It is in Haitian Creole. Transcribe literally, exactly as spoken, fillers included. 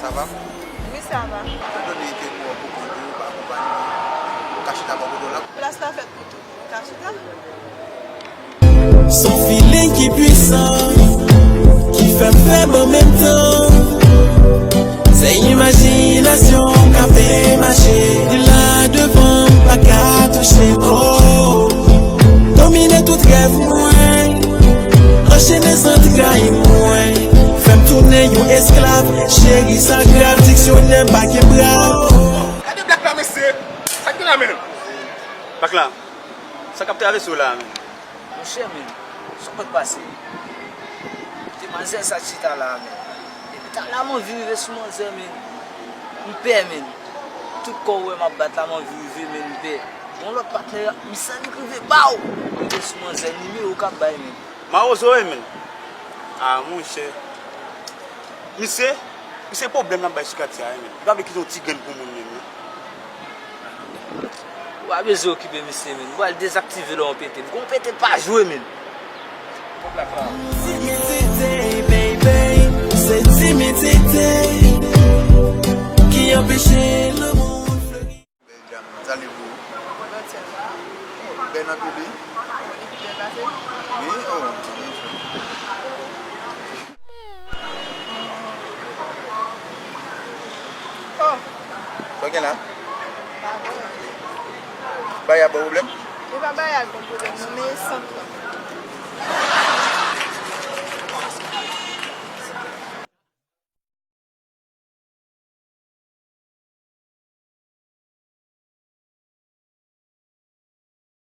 Sa va? Wi, sa va. Etandone ke nou an konprann ke ou pa akonpanye, ou ka chita bò kote w la. Plas la fèt pou tout moun. Ou ka chita. Son feeling ki pwisan, ki fè m fèb an menm tan. Se imajinasyon m k ap demache. Li la devan m, pa ka touche. Oh, domine tout rèv mwen. Anchene zantray mwen. Fè m tounen yon esklav. Cheri, sa grav. Diksyonè m pa gen brav. Gade blak la, mesye! Sa k gen la, menm? Blak la, sa k ap travèse w la, menm? Monchè, menm, sa pral pase. Demwazèl sa chita la, menm. Depi talè m anvi rive sou manzè, menm. M pè, menm. Tout kò w wè m ap bat la, m anvi rive, menm, m pè. Yon lòt patnè, misye li rive ba w. Rive sou manzè, nimewo k ap bay, menm. Mawozo wi, menm. Ah, monchè. Misye, misye pwoblèm l ap bay sou katye a, menm. Li pa vle kite yon ti grenn pou moun, menm, non. Ou pa bezwen okipe misye, menm. Ou pral dezaktive lè yon pete. Gon pete pa jwe, menm. Timidite, baby, se timidite ki anpeche lanmou flori. Bèl djam, sa li pou ou? Bèl anpil, wi. Wi, oh. Oh, Sa w gen la? Bagay a ba w pwoblèm? li pa bagay a gon pwoblèm, non, men e sant lan.